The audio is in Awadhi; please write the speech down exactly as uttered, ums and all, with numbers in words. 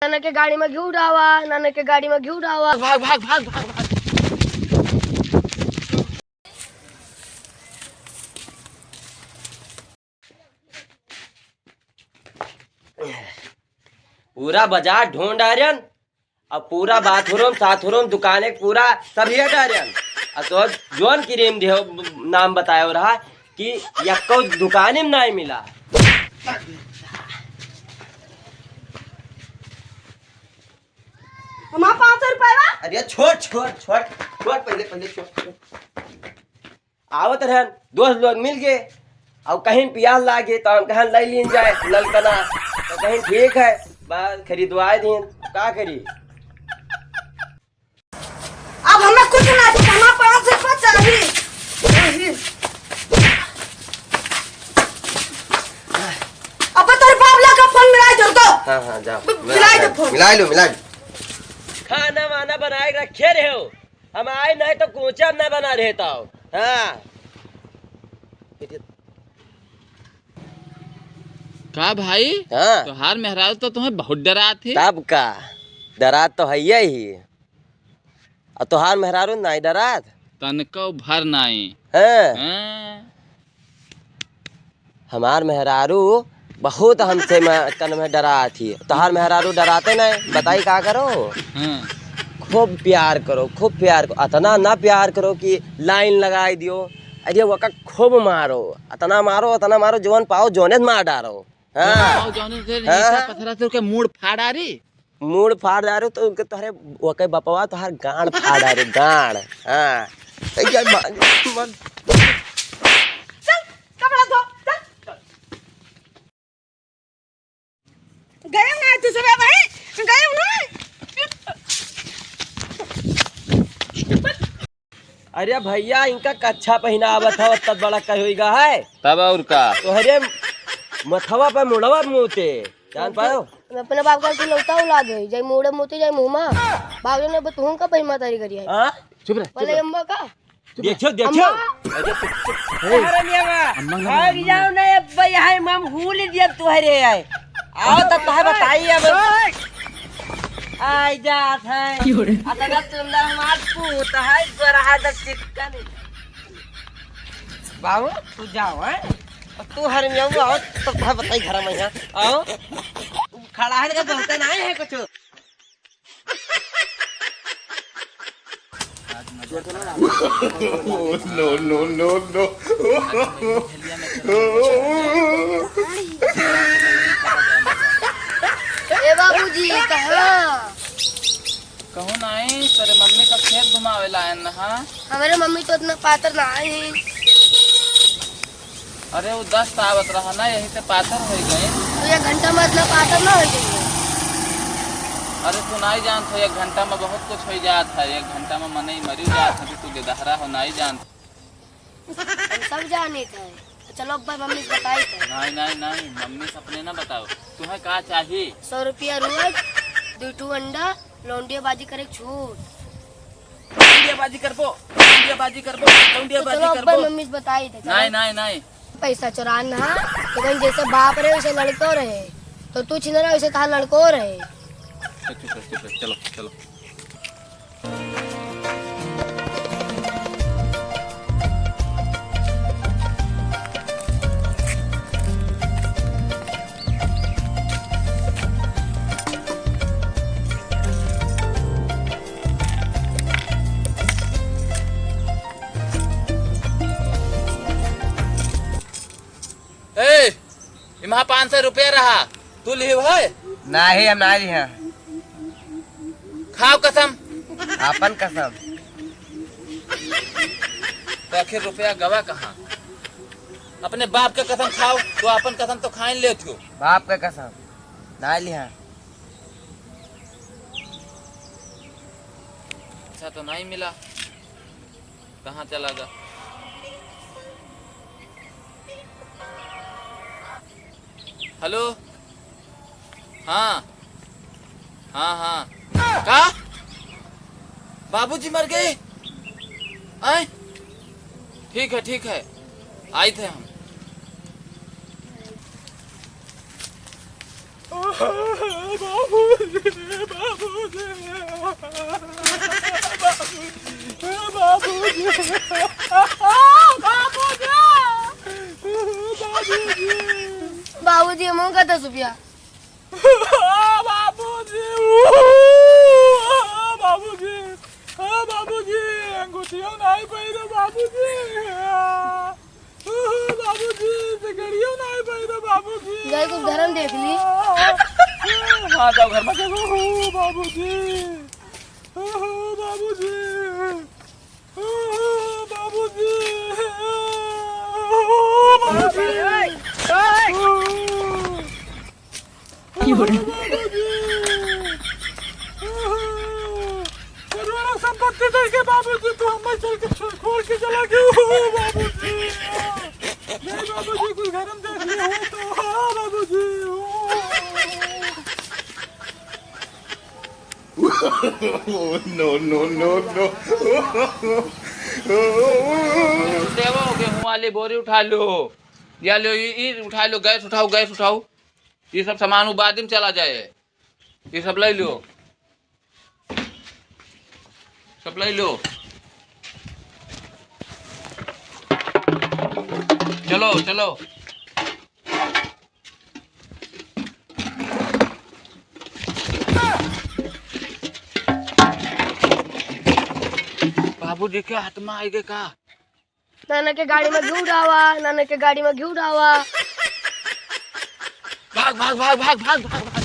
नाना के गाड़ी में घिउ डावा, नाना के गाड़ी में घिउ डावा। भाग, भाग, भाग, भाग, भाग। पूरा बाजार ढूंढ डारेन, अब पूरा बाथरूम, साथरूम, दुकाने, पूरा सब ये डारेन। अब तो जौन क्रीम देहो, नाम बतायो रहा कि यक्को दुकाने में नाहीं मिला। हमार पाँच सौ रुपया बा। अरे छोड़, छोड़, छोड़, छोड़, पहले, पहले छोड़, छोड़। आवत रहन, दोस्त लोग मिल गए, और कहीं प्यास लागे तो हम कहेन लै लीन जाए ललकना, तो कहेन ठीक है, बस खरीदवाए दीन, का करी? अब हमें कुछ ना चाहिए, हमार पाँच सौ रुपया चाहिए। अब तेरे बाप ला का फोन मिलाई दो तो। हाँ, हाँ, जाओ। ब-, मिलाई दो फोन। मिलाई लो, मिलाई लो। खाना वाना बनाए रखे रहे हो, हम आए नहीं तो कूचा ना बना रहता हो। हाँ। का भाई? हाँ। तोहार मेहरारू तो तुम्हें बहुत डरात है। तब का? डरात तो है ही। और तोहार मेहरारू नाहीं डरात? तनको भर नाहीं। हाँ। हाँ। हमार मेहरारू बहुत हमसे म-, तन में डरात ही। तोहार मेहरारू डराते नहीं, बताई का करो? हाँ। खूब प्यार करो, खूब प्यार करो। अतना ना प्यार करो कि लाइन लगाई दियो। अरे वका खूब मारो, अतना मारो, अतना मारो, जौन पाओ जौने मार डारो। हाँ। जौन पाओ जौने से हाँ। ईंटा पत्थरा से उनके मूड़ फाड़ डारी। मूड़ फाड़ डारो तो उनके तोहरे, ओके बपवा तोहार गांड फाड़ डारे, गांड। हाँ। ए, ये मा-, मा-, चल, कपड़ा धो, चल। गए ना तू सुबह भाई, गए ना। अरे भैया, इनका कच्छा पहिना आवत है, तब बड़ा कह होइगा है। तब और का? तोहरे मथवा पे मुड़वा मोते, जान पायो? मैं अपने बाप का लौटा औलाद है, जाई मुड़े मोती, जाई मुँह मा। बाप ने बतहूँ का पहिमा तारी करी है। हाँ? चुप रह, चुप पहले रह। अम्मा का? चुप रह। देखियो, देखियो। अम्मा। अरे चुप, चुप। ए, अरे मियाँ, अम्मा का भाग नाम जाओ ना, अब यहाँ मम हूल दिया तुहरे है। आओ तब तुहे बताई अब। आई जात है। क्यों रे? अतगा तुम ना हमार पूत है, गोरहा द चिक्कन। बाबू, तू जाओ, हैं? अब तू हर में आओ, तब तुहे बताई घर में यहाँ। आओ। खड़ा है, लगा बोलते नहीं है कुछ। No, no, no, no। ए बाबूजी, कहाँ? कहूँ नाहीं, तोरे मम्मी का खेत घुमावे लायन हा। हमरे मम्मी तो इतना पातर नाहीं। अरे, वो दस्त आवत रहा ना, यही से पातर होइ गए। तो एक घंटा में इतना पातर ना होइ गए। अरे, तू नाहीं जानत हो, एक घंटा में बहुत कुछ होइ जात है। एक घंटा में मनई मरी जात है, तू गेदहरा हो, नाहीं जानत। हम सब जानित है। चलो, अब्बा मम्मी से बताई थे। नाहीं, नाहीं, नाहीं, मम्मी से अपने ना बताओ। तुम्हें का चाहिए? सौ रुपया रोज, दो ठो अंडा, लौंडियाबाजी करे के छूट। लौंडियाबाजी करबो, लौंडियाबाजी करबो, तो लौंडियाबाजी चलो, करबो। अब्बा मम्मी से बताई थे, चलो। नाहीं, नाहीं, नाहीं। पैसा चुरान ना, लेकिन जैसे बाप रहे, वैसे लड़को रहे। तो तू छिनरा, वैसे तहार लड़को रहे। चुप, चुप, चुप, चलो, चलो। ए, इमा पाँच सौ रुपया रहा, तू लिहो है? नाहीं, हम नाहीं लिहा। खाओ कसम। आपन कसम। तो आखिर रुपया गवा कहाँ? अपने बाप के कसम खाओ, तो आपन कसम तो खाइन लेत हो। बाप के कसम, नाहीं लिहा। अच्छा तो नाहीं मिला। कहाँ चला गा? हेलो? हाँ। हाँ, हाँ। का? बाबूजी मर गए? आए? ठीक है, ठीक है। आइत है हम। बाबू। बाबूजी, बाबूजी, हमहू का दस रुपया। बाबूजी, बाबूजी, बाबूजी, अंगूठियो नाहीं पहिरे बाबूजी। बाबूजी, सिकड़ियो नाहीं पहिरे बाबूजी। जाई कुछ घर में देख ली। हाँ, जाओ घर में देखो। बाबूजी, बाबूजी। बाबूजी। बाबूजी। की हो रहा है? बाबूजी। करोड़ों संपत्ति देके बाबूजी, तू हमें चल के छोड़, छोड़ के चला गया। बाबूजी। नहीं बाबूजी, कुछ घर में देख लिया हो तो। हाँ बाबूजी। No, no, no, no। देवो, गेहूं वाली बोरी उठा लो, या लो, ई, ई उठा लो, गैस उठाओ, गैस उठाओ। ये सब सामान वो बाद में चला जाए, ये सब ले लो, सब ले लो। चलो, चलो। बाबूजी के आत्मा आइगे का? नाना के गाड़ी में घिउ डावा, नाना के गाड़ी में घिउ डावा। भाग, भाग, भाग, भाग, भाग, भाग, भाग।